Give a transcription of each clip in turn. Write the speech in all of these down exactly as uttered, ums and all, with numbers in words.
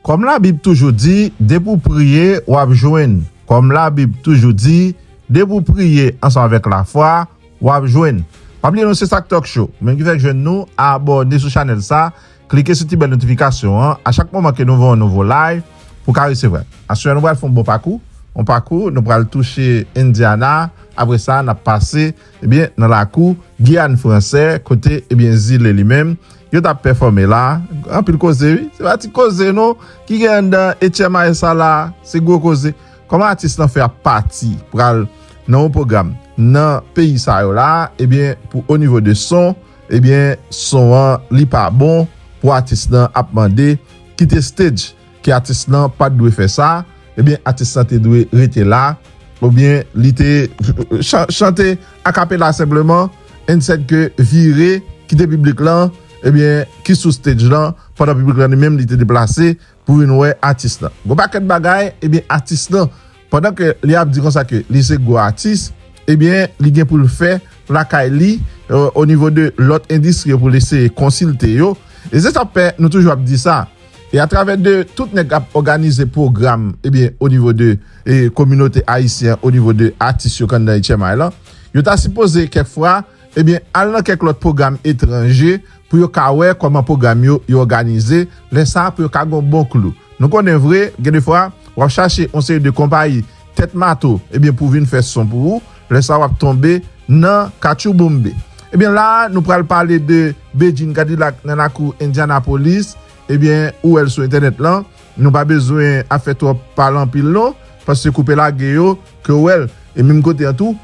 Kòm Labib toujou di, depi w priye, w ap jwenn. Kòm Labib toujou di, depi w priye ansanm avèk lafwa, w ap jwenn. Pa bliye nou se Sak Talk Show. Ou menm ki fèk jwenn nou, abòne sou chanèl sa, klike sou ti bèl notifikasyon an. A chak moman ke nou voye yon nouvo live, pou w ka resevwa l. Aswè, nou pral fè yon bon pakou. Yon pakou, nou pral touche Indiana. Apre sa, n ap pase, ebyen, nan lakou Giyàn Fransè, kote, ebyen, Zile li menm, yo t ap pèfòme la. Anpil koze, wi. Se pa ti koze, non, ki gen anndan H M I sa la. Se gwo koze. Kòman atis lan fè ap pati pral nan yon pwogram nan peyi sa yo la, ebyen, pou o nivo de son, ebyen, son an li pa bon pou atis lan ap mande kite stage, ke atis lan pa t dwe fè sa, ebyen, atis lan te dwe rete la, oubyen li te chan- chante akapela senpleman, ensèt ke vire kite piblik lan, ebyen, ki sou stage lan, pandan piblik lan li menm li te deplase pou vin wè atis lan. Gon pakèt bagay, ebyen, atis lan, pandan ke li ap di konsa ke li se gwo atis, ebyen, li gen pou l fè lakay li, o nivo de lòt endistri yo pou l eseye konsilte yo. E se sa k fè nou toujou ap di sa. E atravè de tout nèg k ap òganize pwogram, ebyen, o nivo de e, kominote ayisyen an, o nivo de atis yo k anndan H M I lan, yo ta sipoze kèk fwa, ebyen, al nan kèk lòt pwogram etranje pou yo ka wè kòman pwogram yo, yo òganize, lè sa a pou yo ka gen yon bon klou. Nou konnen vre, gen de fwa, w ap chache yon seri de konpayi tèt mato, ebyen, pou vin fè son pou ou, lè sa a w ap tonbe nan katchouboumbe. Ebyen, la a, nou pral pale de Bedjine Cadillac nan lakou Indianapolis, ebyen, ou wè l sou entènèt lan, nou pa bezwen ap fè twòp pale anpil non, paske koupe lage yo, ke w wè l, e menm kote an tou,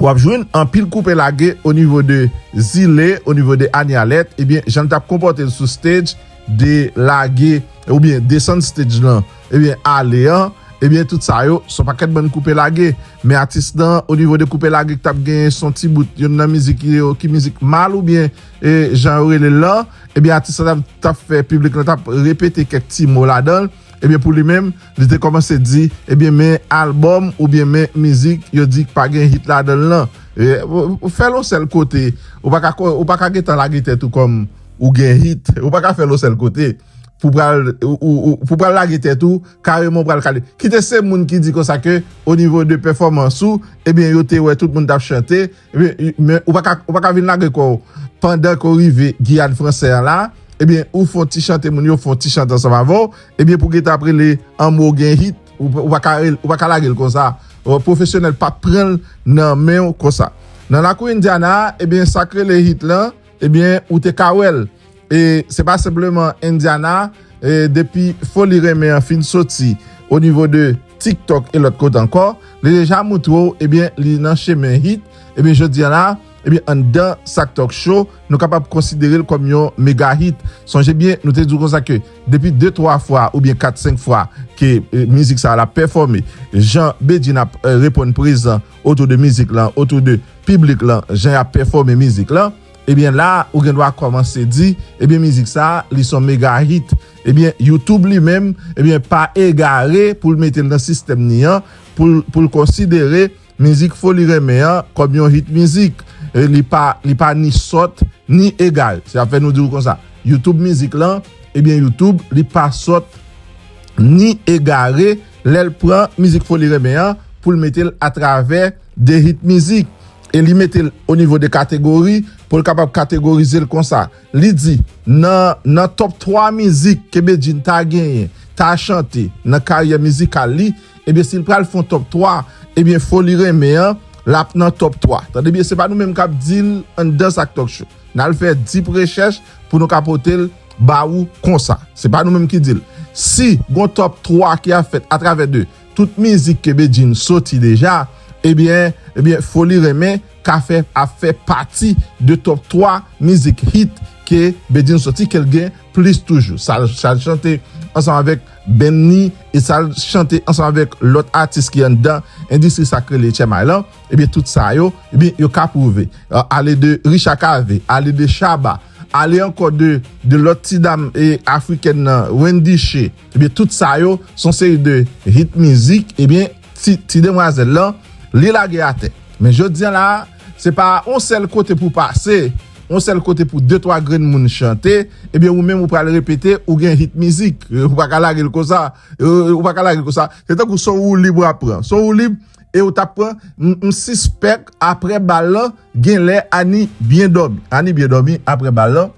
w ap jwenn anpil koupe lage o nivo de Zile, o nivo de Anialèt, ebyen, jan l t ap konpòte l sou stage, de lage, oubyen desann stage lan, ebyen, ale an, ebyen, tout sa yo, se yon pakèt bann koupe lage. Men atis lan, o nivo de koupe lage, k t ap genyen, se yon ti bout, youn nan mizik yo, ki mizik mal, oubyen, e, jan yo rele l lan, ebyen, atis lan t ap, t ap fè piblik lan t ap repete kèk ti mo ladan l, ebyen, pou li menm, li te kòmanse di, ebyen, men albòm oubyen men mizik, yo di k pa gen hit ladan l lan. E, ou, ou fè l yon sèl kote, ou pa ka, ou pa ka gentan lage tèt ou kòm ou gen hit, ou pa ka fè l yon sèl kote. Pou pral, ou, ou, ou, pou pral lage tèt ou, kareman ou pral kale. Kite se moun ki di konsa ke, o nivo de pèfòmans ou, ebyen, yo te wè tout moun t ap chante, ebyen, men ou pa ka, ou pa ka vin lage kò w pandan ke w rive Giyàn Fransè an la, ebyen, ou fè yon ti chante, moun yo fè yon ti chante ansanm avè w, ebyen, pou gentan ap rele an mo gen hit, ou, ou pa ka rele, ou pa ka lage l konsa. Pwofesyonèl p ap pran l nan men w konsa. Nan lakou Indiana, ebyen, sa k rele hit lan, ebyen, ou te ka wè l. E se pa senpleman Indiana, e depi Foli Renmen an fin soti o nivo de TikTok e lòt kote ankò, li deja moutre w, ebyen, li nan chemen hit. Ebyen, jodi a la, ebyen, anndan Sak Talk Show, nou kapab konsidere l kòm yon mega hit. Sonje byen, nou te di w konsa ke depi de, twa fwa oubyen kat, senk fwa ke, e, mizik sa a l ap pèfòme, jan Bedjine ap, e, reponn prezan otou de mizik lan, otou de piblik lan, jan y ap pèfòme mizik lan, ebyen, la, ou gen dwa kòmanse di, ebyen, mizik sa a, li se yon mega hit. Ebyen, YouTube li menm, ebyen, pa egare pou l mete l nan sistèm li an, pou l, pou l konsidere mizik Foli Renmen an kòm yon hit mizik. E li pa, li pa ni sòt, ni egare. Se sa k fè nou di w konsa. YouTube mizik lan, ebyen, YouTube, li pa sòt, ni egare, lè l pran mizik Foli Renmen an pou l mete l atravè de hit mizik. E li mete l o nivo de kategori pou l kapab kategorize l konsa. Li di, nan, nan top twa mizik ke Bedjine ta genyen, ta chante nan karyè mizikal li, ebyen, si l pral fè yon top twa, ebyen, Foli Renmen an, l ap nan top twa. Tande byen, se pa nou menm k ap di l anndan Sak Talk Show. N al fè dip rechèch pou nou ka pote l ba ou konsa. Se pa nou menm ki di l. Si gon top twa ki ap fèt atravè de tout mizik ke Bedjine soti deja, ebyen, ebyen, Foli Renmen ka fè, ap fè pati de top twa mizik hit ke Bedjine soti, ke l gen plis toujou. Sa l, sa l chante ansanm avèk Benny e sa l chante ansanm avèk lòt atis ki anndan endistri sa k rele H M I lan, ebyen, tout sa yo, ebyen, yo ka pwouve. A, ale de Richa Cavé, ale de Shabba, ale ankò de, de lòt ti dam, e, afrikèn nan, Wendy Shea. Ebyen, tout sa yo, se yon seri de hit mizik, ebyen, ti, ti demwazèl lan, li lage atè. Men jodi a la, se pa yon sèl kote pou pase, yon sèl kote pou de twa grenn moun chante, ebyen ou menm ou pral repete, ou gen hit mizik. Ou pa ka lage l konsa. Ou pa ka lage l konsa. Se tankou son woulib w ap pran. Son woulib, e ou t ap pran, m, m sispèk apre bal lan, genlè Ani byen dòmi. Ani byen dòmi apre bal lan.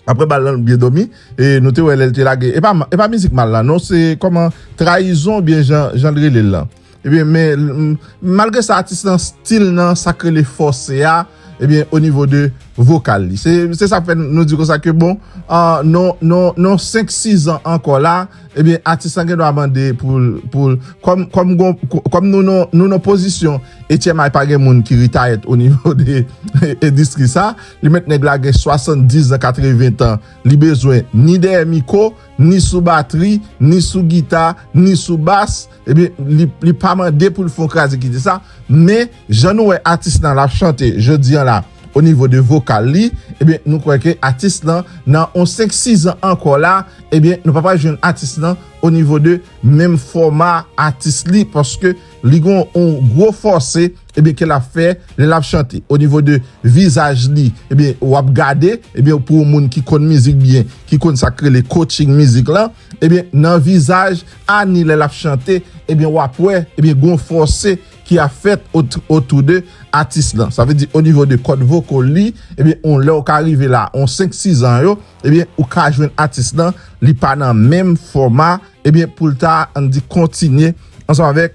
Apre bal lan byen dòmi, e nou te wè lè l te lage. E pa, e pa mizik mal la, non, se kòman trayizon oubyen jan, jan l rele l lan. Ebyen, men, m, malgre sa, atis lan stil nan, sa k rele fòse a, ebyen, o nivo de vokal li. Se, se sa k fè nou di konsa ke, bon, ah, non, non, non, senk, sis zan ankò la, ebyen, atis lan gen dwa mande pou l, pou l, kòm, kòm, gon- kò- kòm nou, non, nou nan pozisyon H M I pa gen moun ki retayèt o nivo de endistri sa, li mèt nèg la gen swasanndis zan, katreven tan, li bezwen ni dèyè mikwo, ni sou batri, ni sou gita, ni sou bas, ebyen, li, li pa mande pou l fè yon kraze kite sa, men jan nou wè atis lan l ap chante jodi an la, o nivo de vokal li, ebyen, nou kwè ke atis lan, nan yon senk, sis zan ankò la, ebyen, nou pa pral jwenn atis lan o nivo de menm fòma atis li, paske li gen yon gwo fòse, ebyen, ke l ap fè lè l ap chante. O nivo de vizaj li, ebyen, w ap gade, ebyen, pou yon moun ki konn mizik byen, ki konn sa k rele coaching mizik lan, ebyen, nan vizaj Ani lè l ap chante, ebyen, w ap wè, ebyen, gon fòse ki ap fèt ot- otou de atis lan. Sa vle di, o nivo de kòd vokal li, ebyen, on lè w ka rive la, on senk, sis zan yo, ebyen, ou ka jwenn atis lan, li pa nan menm fòma, ebyen, pou l ta, ann di, kontinye ansanm avèk,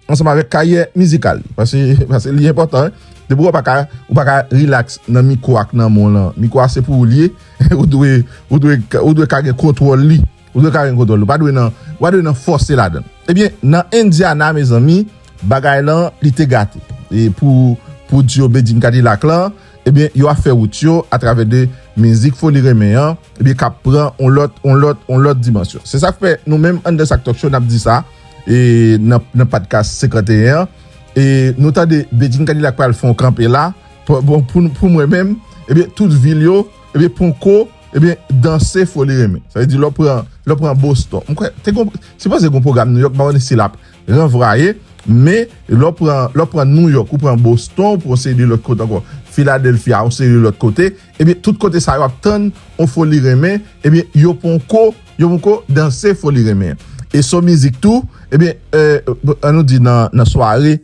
ansanm avèk karyè mizikal li. Paske, paske li enpòtan, wi. Depi w pa ka, ou pa ka rilaks nan mikwo ak nan men w lan. Mikwo a se pou ou li ye. Ou dwe, ou dwe, ou dwe ka gen kontwòl li. Ou dwe ka gen kontwòl li. Ou pa dwe nan, ou pa dwe nan fòse ladan l. Ebyen, nan Indiana, mezanmi, bagay lan, li te gate. E pou, pou duo Bedjine Kadilak lan, ebyen, yo ap fè wout yo atravè de mizik Foli Renmen an, ebyen, k ap pran on lòt, on lòt, on lòt dimansyon. Se sa k fè nou menm anndan Sak Talk Show, n ap di sa, e nan, nan podcast senkanteyen an, e nou tande Bedjine Kadilak pral fè yon kanpe la, pou, bon, pou, pou mwen menm, ebyen, tout vil yo, ebyen, poko, ebyen, danse Foli Renmen. Sa vle di, lè w pran, lè w pran Boston, m kwè, te gon, sipoze gon pwogram New York, m pa konnen si l ap ranvwaye, men lè w pran, lè w pran New York, ou pran Boston, ou pran yon seri de lòt kote ankò, Philadelphia, yon seri de lòt kote, ebyen, tout kote sa yo ap tann on Foli Renmen, ebyen, yo poko, yo poko danse Foli Renmen. E son mizik tou, ebyen, eh, ann nou di nan, nan sware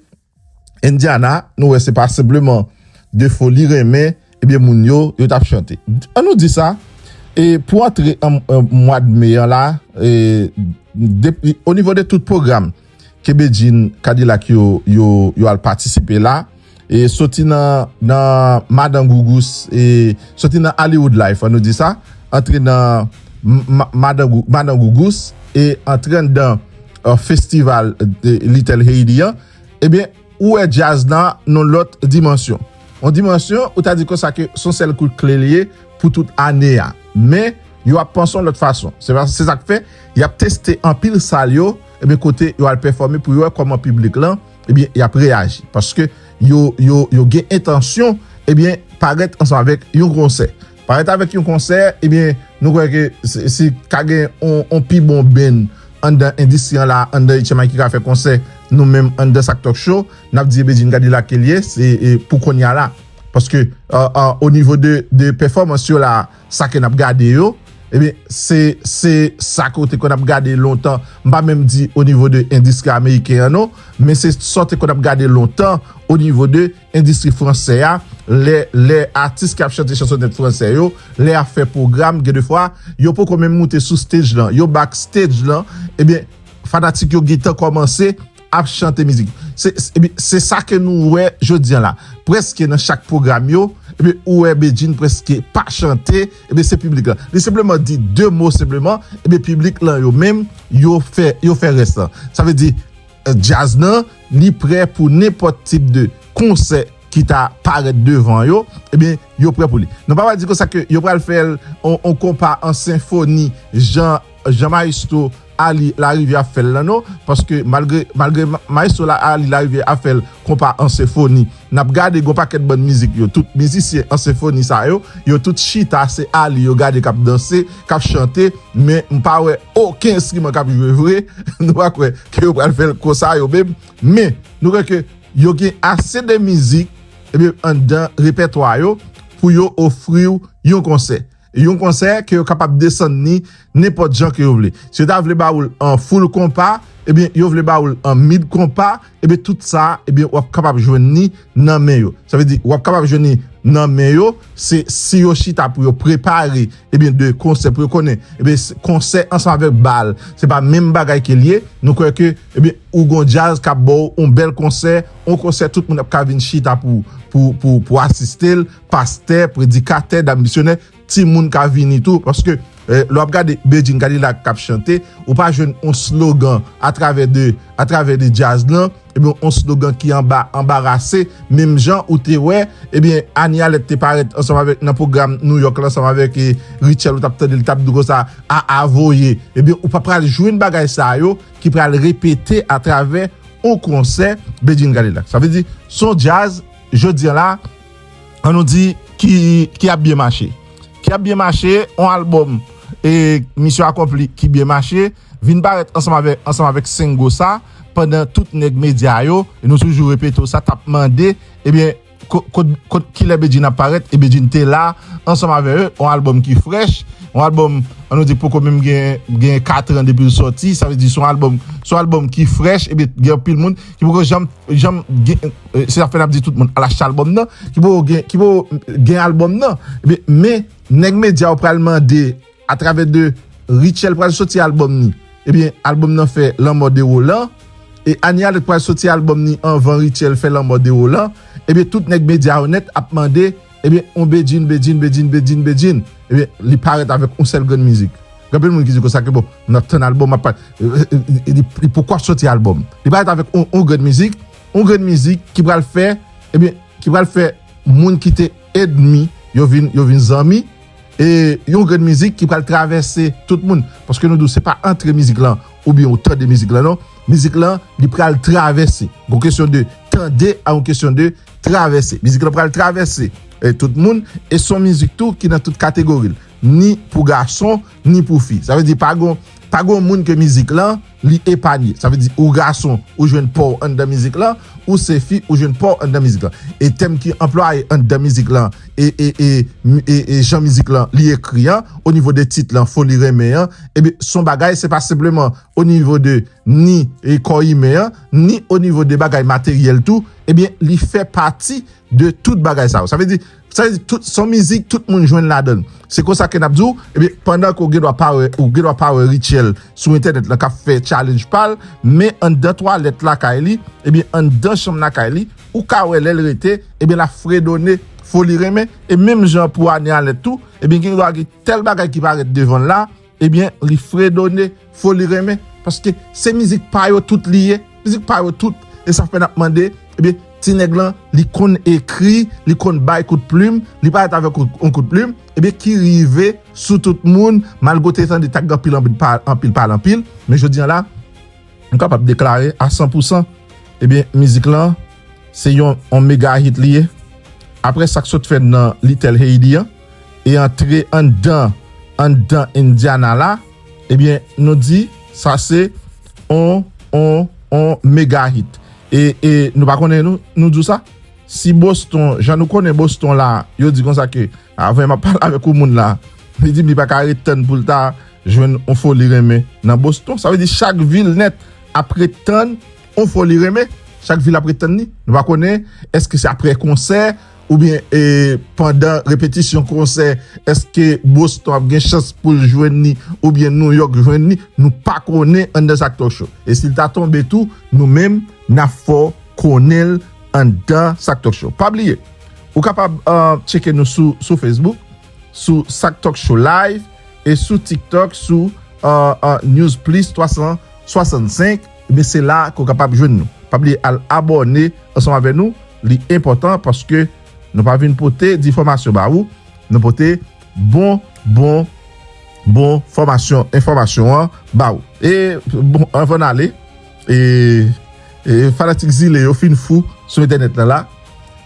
Indiana, nou wè se pa senpleman de Foli Renmen, ebyen, moun yo, yo t ap chante. Ann nou di sa, e pou antre an, an mwa de me an la, e depi, o nivo de tout pwogram ke Bedjine Kadilak yo, yo, yo al patisipe la, e soti nan, nan Madan Gougous, e soti nan Hollywood Life, ann nou di sa, antre nan Ma- Madan Gou- Madan Gougous, e antre anndan, eh, festival, eh, Little Haiti an, ebyen, ou wè djaz la nan lòt dimansyon. Yon dimansyon, ou ta di konsa ke se yon sèl kout kle li ye pou tout ane a. Men, yo ap panse yon lòt fason. Se pa, se sa k fè, y ap teste anpil sal yo, ebyen, kote yo al pèfòme pou yo wè kòman piblik lan, ebyen, y ap reyaji. Paske yo, yo, yo gen entansyon, ebyen, parèt ansanm avèk yon konsè. Parèt avèk yon konsè, ebyen, nou kwè ke si, si ka gen on, on pi bon band anndan endistri an la, anndan H M I ki ka fè konsè, nou menm anndan Sak Talk Show, n ap di e Bedjine Kadilak ke l ye, se, e, pou kounye a la. Paske, euh, euh, o nivo de, de pèfòmans yo la, sa ke n ap gade yo, ebyen, se, se sa ke w te konn ap gade lontan. M pa menm di o nivo de endistri ameriken an non, men se sa w te konn ap gade lontan o nivo de endistri fransè a, lè, lè atis k ap chante chansonèt fransè yo, lè y ap fè pwogram, gen de fwa, yo poko menm moute sou stage lan, yo backstage lan, ebyen, fanatik yo gentan kòmanse ap chante mizik. Se, se, ebyen, se sa ke nou wè jodi an la. Prèske nan chak pwogram yo, ebyen, ou wè Bedjine prèske pa chante, ebyen, se piblik lan. Li senpleman di de mo senpleman, ebyen, piblik lan yo menm, yo fè, yo fè rès lan. Sa vle di, djaz nan, li prè pou nenpòt tip de konsè ki ta parèt devan yo, ebyen, yo prè pou li. Nou pa pral di konsa ke yo pral fè l on, on konpa an senfoni, jan, jan Maestro Ali Larivye ap fè l lan non, paske malgre, malgre Ma- Maestro la, Ali Larivye ap fè l konpa an senfoni, n ap gade gon pakèt bann mizik yo, tout mizisyen an senfoni sa yo, yo tout chita, se Ali yo gade k ap danse, k ap chante, men m pa wè okenn enstriman k ap jwe vre, nou pa kwè ke yo pral fè l konsa yo menm, men nou kwè ke yo gen ase de mizik, ebyen, anndan repètwa yo pou yo ofri w yon konsè. Yon konsè ke yo kapab desann ni nenpòt jan ke yo vle. Si yo ta vle ba ou l an full konpa, ebyen, yo vle ba ou l an mid konpa, ebyen, tout sa, ebyen, w ap kapab jwenn ni nan men yo. Sa vle di, w ap kapab jwenn ni nan men yo, se si yo chita pou yo prepare, ebyen, de konsè pou yo konnen, ebyen, konsè ansanm avèk bal, se pa menm bagay ke l ye. Nou kwè ke, ebyen, ou gon djaz k ap ba w yon bèl konsè, yon konsè tout moun ap ka vin chita pou, pou, pou, pou asiste l, pastè, predikatè, dam misyonè, timoun ka vini tou, paske lè w ap gade Bedjine Cadillac k ap chante, ou pa jwenn yon slogan atravè de atravè de djaz lan, ebyen yon slogan ki anba anbarase, menm jan ou te wè, ebyen Anie Alerte te parèt ansanm avèk nan pwogram New York la ansanm avèk Rutshelle, ou t ap tande l t ap di konsa, a a voye, ebyen ou pa pral jwenn bagay sa yo ki pral repete atravè yon konsè Bedjine Cadillac. Sa vle di se yon djaz jodi a la, an nou di ki ki ap byen mache. Ki ap byen mache, yon albòm e misyon akonpli ki byen mache, vin parèt ansanm avèk ansanm avèk Sengo sa, pandan tout nèg medya yo, e nou toujou repete w sa, t ap mande, ebyen, kot kilè Bedjine ap parèt, e Bedjine te la ansanm avè yo, yon albòm ki frèch, yon albòm, an nou di poko menm gen gen kat an depi l sòti, sa vle di se yon albòm se yon albòm ki frèch, ebyen gen anpil moun ki poko janm janm gen, se sa fè n ap di tout moun al achte albòm nan, ki poko gen ki poko gen albòm nan. Ebyen, men nèg medya yo pral mande atravè de Rutshelle pral sòti albòm ni. Ebyen, albòm nan fè Lanmò de Roland, e Anie Alerte pral sòti albòm ni anvan Rutshelle fè Lanmò de Roland. Ebyen, tout nèg medya yo nèt ap mande, ebyen, yon Bedjine, Bedjine, Bedjine, Bedjine, Bedjine. Ebyen, li parèt avèk yon sèl grenn mizik. Gen anpil moun ki di konsa ke bon, m ap tann albòm, m ap li poko ap sòti albòm. Li parèt avèk yon yon grenn mizik, yon grenn mizik ki pral fè, ebyen, ki pral fè moun ki te ènmi yo vin yo vin zanmi, e yon grenn mizik ki pral travèse tout moun. Paske nou di w se pa antre mizik lan oubyen ou tande mizik lan non. Mizik lan li pral travèse. Gon kesyon de tande a yon kesyon de travèse. Mizik lan pral travèse e tout moun, e se yon mizik tou ki nan tout kategori l. Ni pou gason, ni pou fi. Sa vle di pa gon pa gon moun ke mizik lan li epanye. Sa vle di ou gason, ou jwenn pa w anndan mizik lan, ou se fi, ou jwenn pa w anndan mizik lan. E tèm ki anplwaye anndan mizik lan, e e e e e jan mizik lan li ekri an, o nivo de tit lan, Foli Renmen an, ebyen se yon bagay, se pa senpleman o nivo de ni e kò imen an, ni o nivo de bagay materyèl tou, ebyen li fè pati de tout bagay sa yo. Sa vle di sa vle di tout se yon mizik tout moun jwenn ladan l. Se konsa ke n ap di w, ebyen pandan ke w gen dwa pa wè ou gen dwa pa wè Rutshelle sou entènèt lan k ap fè challenge pa l, men anndan twalèt lakay li, ebyen anndan chanm lakay li, ou ka wè lè l rete, ebyen l ap fredone Foli Renmen, e menm jan pou Anie Alerte tou, ebyen gen dwa gen tèl bagay ki parèt devan l la, ebyen li fredone Foli Renmen, paske se mizik pa yo tout li ye, mizik pa yo tout, e sa fè n ap mande, ebyen ti nèg lan li konn ekri, li konn bay kout plim, li parèt avèk yon kout plim, ebyen ki rive sou tout moun, malgre w te tande t ap gen anpil anpil pale anpil, men jodi a la m kapab deklare a san pou san, ebyen mizik lan se yon yon mega hit li ye. Apre sa k sot fèt nan Little Haiti an e antre anndan anndan Indiana la, ebyen nou di sa se on on on mega hit. E e nou pa konnen nou nou di w sa. Si Boston, jan nou konnen Boston la, yo di konsa ke avan m ap pale avèk yon moun la, li di m li pa ka ret tann pou l ta jwenn yon Foli Renmen nan Boston. Sa vle di chak vil nèt ap ret tann yon Foli Renmen, chak vil ap ret tann li. Nou pa konnen èske se apre konsè oubyen e pandan repetisyon konsè, èske Boston ap gen chans pou l jwenn li oubyen New York jwenn li, nou pa konnen anndan Sak Talk Show. E si l ta tonbe tou, nou menm n ap fè w konnen l anndan Sak Talk Show. Pa bliye, ou kapab tcheke nou sou sou Facebook, sou Sak Talk Show Live e sou TikTok sou News Plus twa san swasannsenk. Ebyen se la ke w kapab jwenn nou. Pa bliye al abòne ansanm avè nou, li enpòtan paske nou pa vin pote difòmasyon ba ou, nou pote bon bon bon fòmasyon, enfòmasyon an ba ou. E bon, anvan n ale, e e fanatik Zile yo fin fou sou entènèt lan la.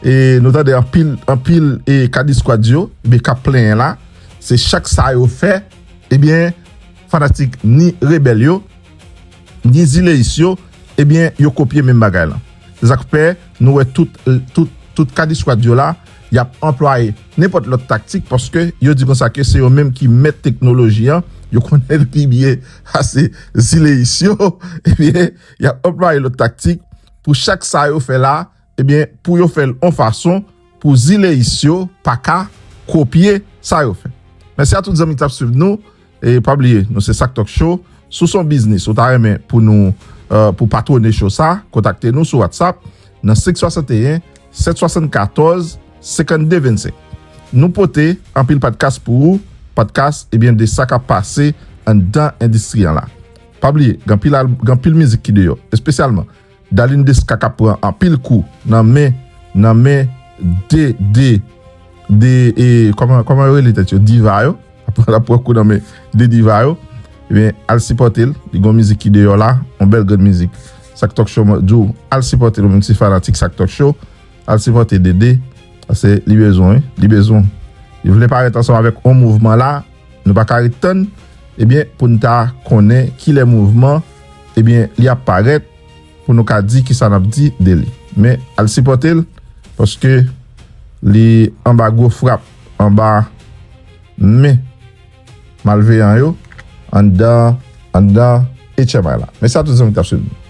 E nou tande anpil anpil e Kadiskwad yo, ebyen k ap plenyen la. Se chak sa yo fè, ebyen fanatik ni rebèl yo, ni Zileyis yo, ebyen yo kopye menm bagay lan. Se sa k fè nou wè tout tout tout Kadiskwad yo la, y ap anplwaye nenpòt lòt taktik, paske yo di konsa ke se yo menm ki mèt teknoloji an, yo konnen l pi byen pase zileyis yo, ebyen, y ap anplwaye lòt taktik pou chak sa yo fè la, ebyen, pou yo fè l on fason pou zileyis yo pa ka kopye sa yo fè. Mèsi a tout zanmi k t ap swiv nou. E pa bliye, nou se Sak Talk Show. Si w se yon biznis, ou ta renmen pou nou, euh, pou patwone show sa, kontakte nou sou WhatsApp nan senk swasanteyen, sèt swasannkatòz, senkannde vennsenk. Nou pote anpil podcast pou ou, podcast, ebyen, de sa k ap pase anndan endistri an la. Pa bliye, gen anpil al-, gen anpil mizik ki deyò, espesyalman Darline Desca k ap pran anpil kou nan men, nan men de, de, de, e, kòman, kòman yo rele tèt yo? Diva yo. Ap pran, ap pran kou nan men de diva yo. Ebyen, al sipòte l. Li gon mizik ki deyò la, yon bèl grenn mizik. Sak Talk Show, mwen di w, al sipòte l, ou menm ki se fanatik Sak Talk Show, al sipòte Dede. Paske li bezwen, wi. Li bezwen. Li vle parèt ansanm avèk yon mouvman la, nou pa ka ret tann, ebyen, pou n ta konnen kilè mouvman, ebyen, li ap parèt, pou nou ka di kisa n ap di de li. Men, al sipòte l, paske li anba gwo frap, anba men malveyan yo, anndan, anndan H M I la. Mèsi a tout zanmi k t ap swiv nou.